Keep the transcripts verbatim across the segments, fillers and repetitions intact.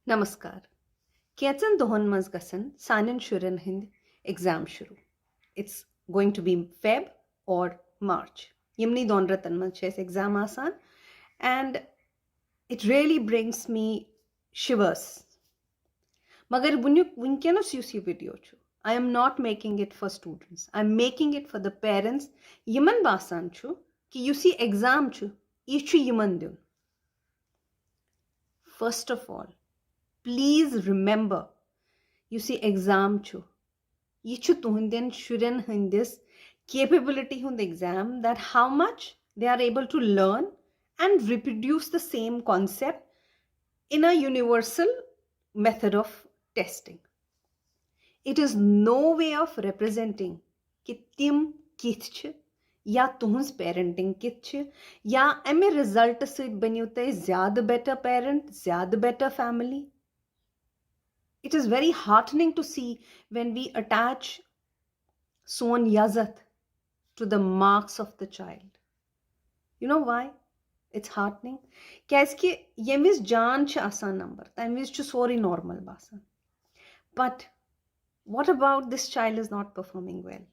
نمسکار۔ کینٛژن دۄہن منٛز گژھن سانٮ۪ن شُرٮ۪ن ہٕنٛدۍ exam شروع۔ It's going to be Feb or March۔ یِمنٕے دۄن رٮ۪تن منٛز چھِ اَسہِ exam آسان، and it really brings me shivers۔ مگر وٕنیُک وٕنکیٚنس یُس یہِ video چھُ، I am not making it for students, I am making it for the parents۔ یِمن باسان چھُ کہِ یُس یہِ exam چھُ، یہِ چھُ یِمن دیُن۔ First of all, please remember، یُس یہِ exam چھُ، یہِ چھُ تُہنٛدٮ۪ن شُرٮ۪ن ہٕنٛدِس capability ہُنٛد exam، that how much they are able to learn and reproduce the same concept in a universal method of testing. It is no way of representing کہِ تِم کِتھ چھِ یا تُہنٛز parenting کِتھ چھِ یا اَمہِ result سۭتۍ بٔنِو تُہۍ زیادٕ better parent، زیادٕ better family۔ It is very heartening to see when we attach سون یزتھ to the marks of the child. You know why it's heartening? کیازِ کہِ ییٚمہِ وِزِ جان چھِ آسان number، تَمہِ وِزِ چھُ سورُے normal باسان۔ But what about this child is not performing well?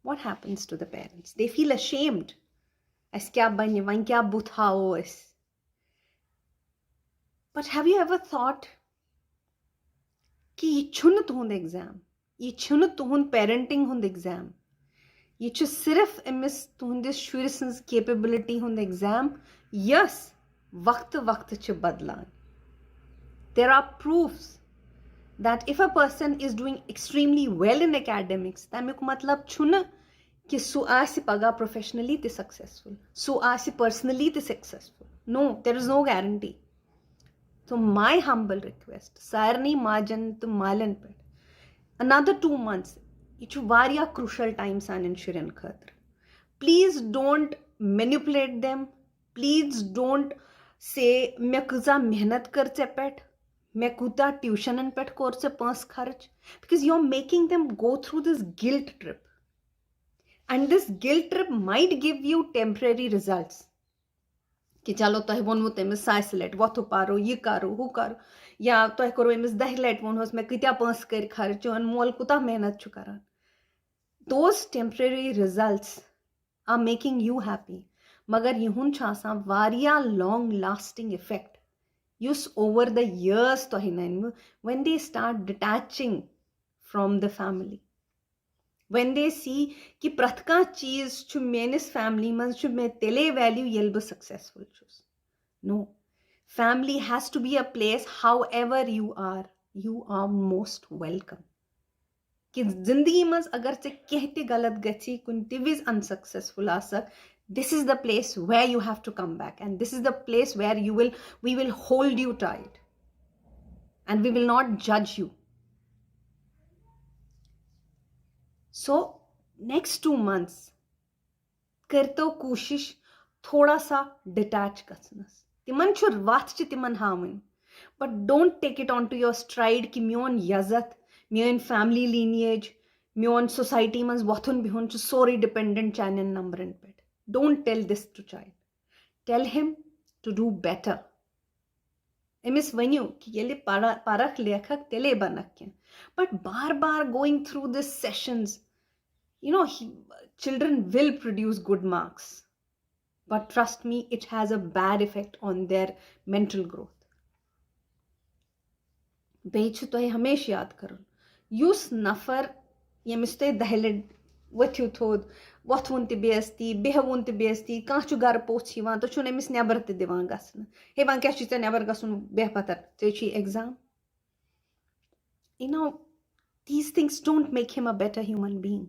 What happens to the parents? They feel ashamed. اَسہِ کیٛاہ بَنہِ؟ وۄنۍ کیٛاہ بُتھ ہاوو أسۍ؟ But have you ever thought کہِ یہِ چھُنہٕ تُہُنٛد exam، یہِ چھُنہٕ تُہُنٛد parenting ہُنٛد exam، یہِ چھُ صرف أمِس تُہٕنٛدِس شُرۍ سٕنٛز capability ہُنٛد exam، یۄس وقتہٕ وقتہٕ چھِ بدلان۔ There are proofs that if a person is doing extremely well in academics، تَمیُک مطلب چھُنہٕ کہِ سُہ آسہِ پگاہ professionally تہِ successful، سُہ آسہِ personally تہِ successful۔ No, there is no guarantee. So my humble request سارنٕے ماجن تہٕ مالٮ۪ن پٮ۪ٹھ، another two months، یہِ چھُ واریاہ crucial time سانٮ۪ن شُرٮ۪ن خٲطرٕ۔ Please don't manipulate them. Please don't say مےٚ کۭژاہ محنت کٔر ژےٚ پٮ۪ٹھ، مےٚ کوٗتاہ ٹیوٗشنن پٮ۪ٹھ کوٚر ژےٚ پونٛسہٕ خرٕچ، because you are making them go through this guilt trip. And this guilt trip might give you temporary results. کہِ چلو، تۄہہِ ووٚنوُ تٔمِس ساسہِ لٹہِ، وۄتھُو پرو، یہِ کرو، ہُہ کرو، یا تۄہہِ کوٚروُ أمِس دَہہِ لٹہِ ووٚنہوس، مےٚ کۭتیٛاہ پونٛسہٕ کٔرۍ خرٕچ، چون مول کوٗتاہ محنت چھُ کران۔ Those temporary results are making you happy، مگر یِہُنٛد چھُ آسان واریاہ long lasting effect، یُس over the years تۄہہِ نَنِوٕ، when they start detaching from the family۔ When they see کہِ پرٛٮ۪تھ کانٛہہ چیٖز چھُ میٲنِس family منٛز، چھُ مےٚ تیٚلے value ییٚلہِ بہٕ successful چھُس۔ No, family has to be a place, however you are, you are most welcome. کہِ زندگی منٛز اگر ژےٚ کینٛہہ تہِ غلط گژھی، کُنہِ تہِ وِزِ unsuccessful آسکھ، this is the place where you have to come back, and this is the place where you will, we will hold you tight and we will not judge you. So next two months کٔرۍتو کوٗشِش تھوڑا سا detach گژھنَس۔ تِمن چھُ وَتھ چھِ تِمن ہاوٕنۍ، but don't take it on to your stride کہِ میون یزتھ، میٲنۍ family lineage، میون society منٛز وۄتھُن بِہُن چھُ سورُے dependent چانٮ۪ن نمبرن پٮ۪ٹھ۔ Don't tell this to child. Tell him to do better. أمِس ؤنِو کہِ ییٚلہِ پَرا-، پَرَکھ لیکھَکھ، تیٚلے بَنَکھ کینٛہہ۔ But بار بار going through this sessions, you know, he, children will produce good marks. But trust me, it has a bad effect on their mental growth. بیٚیہِ چھُ تۄہہِ ہمیشہِ یاد کَرُن، یُس نفر ییٚمِس تُہۍ دَہہِ لَٹہِ ؤتھِو تھوٚد، وۄتھوُن تہِ بے عزتی، بیٚہوُن تہِ بے عزتی، کانٛہہ چھُ گَرٕ پوٚژھ یِوان، تُہۍ چھُو نہٕ أمِس نٮ۪بر تہِ دِوان گژھنہٕ۔ ہے، وۄنۍ کیٛاہ چھُے ژےٚ نٮ۪بر گژھُن؟ بیٚہہ پَتھر، ژےٚ چھُے exam۔ You know, these things don't make him a better human being.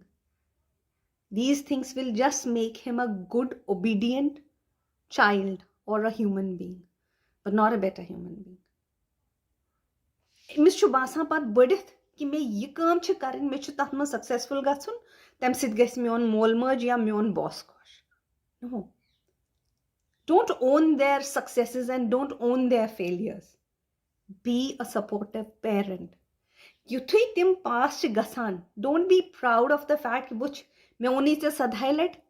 These things will just make him a good, obedient child or a human being, but not a better human being. أمِس چھُ باسان پَتہٕ بٔڑِتھ کہِ مےٚ یہِ کٲم چھِ کَرٕنۍ، مےٚ چھُ تَتھ منٛز successful گژھُن، تَمہِ سۭتۍ گژھِ میون مول مٲج یا میون boss خۄش۔ No. Don't own their successes and don't own their failures. Be a supportive parent. یُتھُے تِم pass چھِ گژھان، don't be proud of the fact کہِ وٕچھ، مےٚ اوٚنُے ژےٚ سدہاے لَٹہِ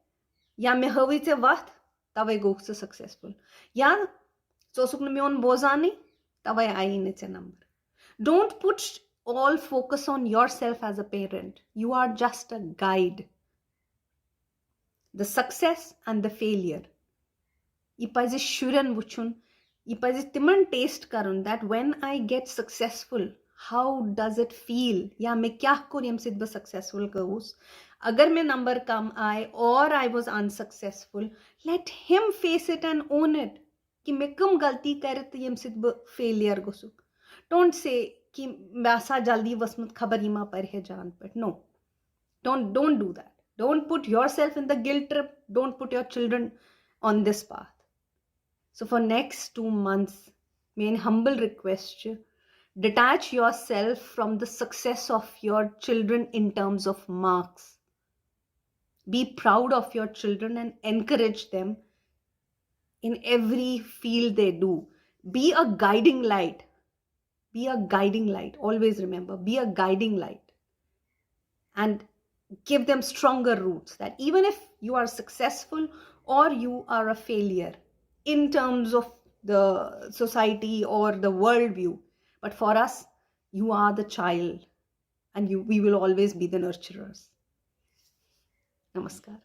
یا مےٚ ہٲوٕے ژےٚ وَتھ، تَوَے گوٚوُکھ ژٕ successful۔ یا ژٕ اوسُکھ نہٕ میون بوزانٕے، تَوَے آیی نہٕ ژےٚ number. Don't put all focus on yourself as a parent. You are just a guide. The success and the failure. یہِ پَزِ شُرٮ۪ن وٕچھُن، یہِ پَزِ تِمَن ٹیسٹ کَرُن that when I get successful, how does it feel? یا مےٚ کیٛاہ کوٚر ییٚمہِ سۭتۍ بہٕ سکسیسفُل گوٚوُس. اگر مےٚ نمبر کم آے or I was unsuccessful, let him face it and own it. کہِ مےٚ کٕم غلطی کَرِ تہٕ ییٚمہِ سۭتۍ بہٕ فیلیر گوٚژھُکھ. Don't say کہِ مےٚ آسہٕ ہا جلدی ؤژھمٕژ، خبر یہِ ما پَرِ ہے جان پٲٹھۍ. No, don't, don't do that. Don't put yourself in the guilt trip. Don't put your children on this path. So for next two months, میٲنۍ humble request چھِ, detach yourself from the success of your children in terms of marks. Be proud of your children and encourage them in every field they do. Be a guiding light. Be a guiding light. Always remember, be a guiding light. And give them stronger roots that even if you are successful or you are a failure in terms of the society or the worldview, but for us, you are the child and you, we will always be the nurturers. Namaskar.